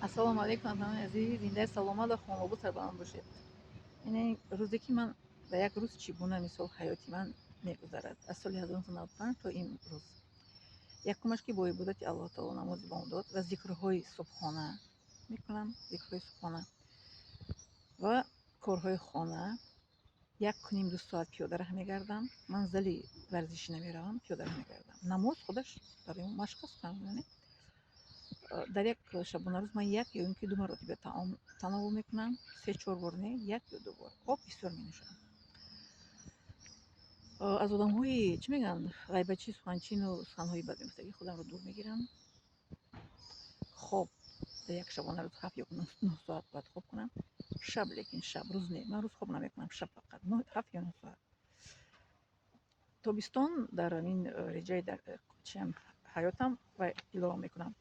Ассалому алайкум, ҳамватанони азиз, зиндаи саломат ва хонобод, сарбаланд бошед. Ин рӯзе, ки ман дар як рӯз чӣ гуна, мисол, ҳаёти ман мегузарад аз соли 1995 то имрӯз. Якумаш, ки бо ибодати Аллоҳ таоло, намози бомдод ва зикрҳои субҳона мекунам, зикрҳои субҳона ва корҳои хона, 1,5-2 соат пиёдараҳ мегардам. Ман зали варзишӣ намеравам, пиёдараҳ мегардам. Намоз худаш барои машқ аст. Дар як шабонарӯз ман як ё ин ки ду маротиба таом тановул мекунам, се чор бор не, як ё ду бор. Об бисёр менӯшам. Аз одамҳои, чӣ мегӯянд, ғайбатчӣ, суханчину суханҳои бад мегуфтагӣ худамро дур мегирам. Хоб дар як шабонарӯз 7 ё 9 соат бояд хоб кунам. Шаб, лекин шаб, рӯз не, ман рӯз хоб намекунам, шаб фақат 7 ё 9 соат. Тобистон дар ҳамин реҷаи чиам ҳаётам ва илова мекунам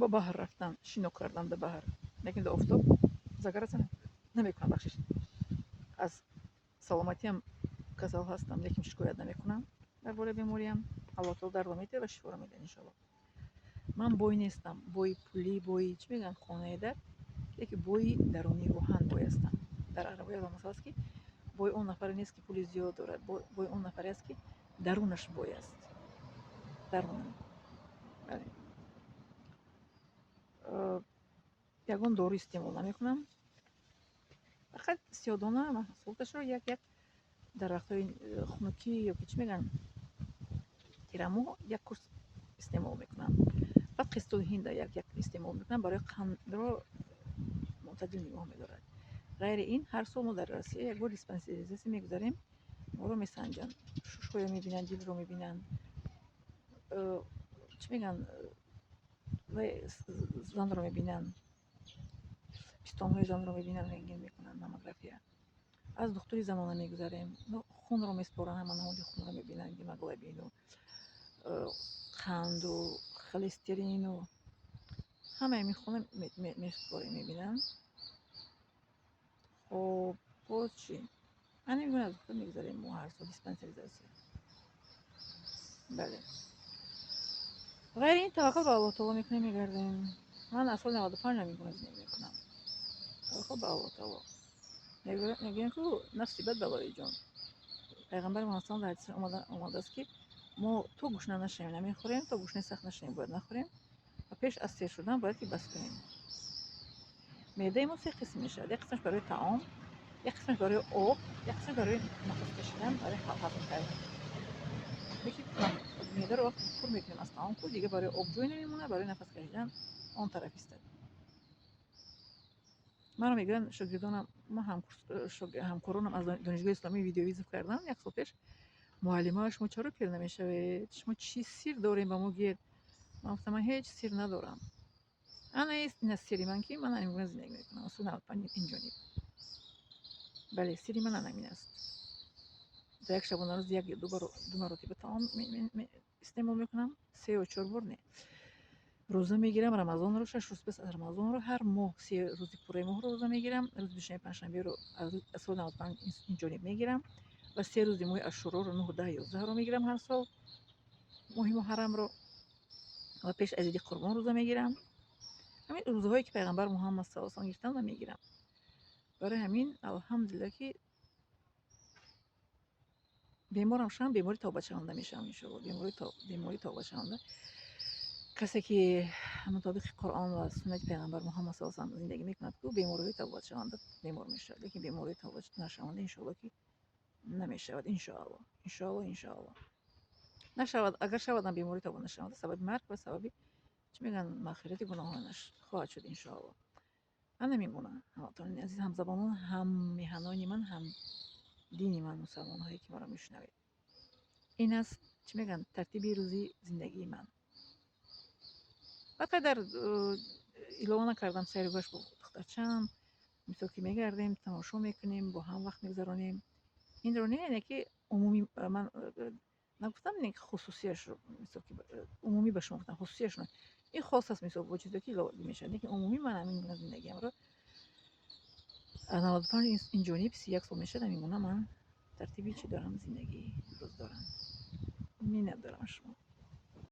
ба баҳр рафтан, шино кардан дар баҳр, лекин дар офтоб загораться намекунам. Бахшиш, аз саломатиам касал ҳастам, лекин шикоят намекунам дар бораи бемориам. Аллоҳ таоло дардро медиҳад ва шифоро медиҳад, иншоалло. Ман бой нестам, бои пулӣ, бои, чӣ мегӯянд, хонаи дар, лекин бои дарунӣ, рӯҳан бой ҳастам. Дар арабо як масал аст, ки бой он нафаре нест, ки пули зиёд дорад, бой он нафаре аст, ки дарунаш бой аст. Дарунам, бале. Ягон дору истеъмол намекунам, фақат сиёдона маҳсулоташро як як дар вақтҳои хунукӣ ё ки, чӣ мегӯянд, тирамоҳ як курс истеъмол мекунам. Баъд қистул ҳинда як як истеъмол мекунам, барои қандро мӯътадил нигоҳ медорад. Ғайри ин, ҳар сол мо дар Россия як бор диспансеризатсия мегузарем. Моро месанҷанд, шушҳоя мебинанд, дилро мебинанд, чӣ мегӯянд, занро мебинанд, пистонҳои занро мебинанд, рентген мекунанд, маммография. Аз духтури занона мегузарем, хунро меспоранд, ҳама намуди хунро мебинанд, гемоглобину, қанду холестерину, ҳамаи ҳамин хуна меспорем, мебинанд. Хоб, боз чӣ? Ана ин гуна аз духтур мегузарем мо ҳар сол диспансеризатсия, бале. Ғайри ин, таваккул ба Аллоҳ таоло мекунем, мегардем. Ман аз соли 95 ҳамин гуна зиндагӣ мекунам, таваккул ба Аллоҳ таоло. Мегӯянд ку, нафси бад балои ҷон. Пайғамбари Муҳаммад дар ҳадис омадааст, ки мо то гушна нашавем, намехӯрем, то гушнаи сахт нашавем, бояд нахӯрем ва пеш аз сер шудан бояд ки бас кунем. Меъдаи мо се қисм мешавад: як қисмаш барои таом, як қисмаш барои об, як қисмаш барои нафас кашидан, барои ҳазм кардан. Лекин меъдаро вақте пур мекунем аз таом ку, дига барои об ҷой намемонад, барои нафас кашидан он тараф истад. Маро мегӯянд шогирдонам, ма ҳамкоронам аз Донишгоҳи исломӣ видеовызов кардам як сол пеш: «Муаллима, шумо чаро пир намешавед? Шумо чӣ сир дорем, ба мо гӯед?» Ман гуфтам: «Ман ҳеҷ сир надорам. Ана ин аст сири ман, ки ман ҳамин гуна зиндагӣ мекунам аз соли 95 инҷониб». Бале, сири ман ана ҳамин аст. Дар як шабонарӯз як ё ду маротиба таом истеъмол мекунам, се ё чор бор не. Рӯза мегирам Рамазонро, 6 рӯз пас аз Рамазонро, ҳар моҳ 3 рӯзи пурраи моҳро рӯза мегирам. Рӯзи душанбе, панҷшанберо аз соли 95 инҷониб мегирам ва 3 рӯзи моҳи Ашуроро, 9, 10, 11-ро мегирам ҳар сол, моҳи Муҳаррамро, ва пеш аз Иди Қурбон рӯза мегирам. Ҳамин рӯзаҳое, ки Пайғамбар Муҳаммад саллаллоҳу алайҳи васаллам гирифтанд, ман мегирам. Барои ҳамин, алҳамдулилла, ки беморам шавам, бемори тавбашаванда мешавам, иншоалло. Бемори тавбашаванда. Касе ки мутобиқи Қуръон ва суннати Пайғамбар Муҳаммад саллаллоҳу алайҳи васаллам зиндагӣ мекунад ку, бемориҳои тавбатшаванда бемор мешавад, лекин бемории тавбат нашаванда, иншоалло, ки намешавад. Иншоалло, иншоалло, иншоалло, нашавад. Агар шавадам бемории тавба нашаванда, сабаби марг ва сабаби, чӣ мегӯянд, мағфирати гуноҳонаш хоҳад шуд, иншоалло. Ана мемона, ҳамватанони азиз, ҳамзабонон, ҳаммеҳанони ман, ҳам дини ман, мусалмонҳое, ки маро мешунавед, ин аст, чӣ мегӯянд, тартиби рӯзи зиндагии ман. Ба қадар илова накардам, сайру гашт бо духтарчаам, мисол, ки мегардем, тамошо мекунем, бо ҳам вақт мегузаронем. Инро не, яъне ки умумӣ ман нагуфтам, не, хусусияшро, мисол, ки умумӣ ба шумо гуфтам, хусусияшро. Ин хос аст, мисол, бо чизе ки илова мешавад, лекин умумӣ ман ҳамин гуна зиндагиамро 95 инҷониб, 31 сол мешавад, ҳамин гуна ман тартиби чӣ дорам, зиндагии рӯз дорам. Миннат дорам аз шумо.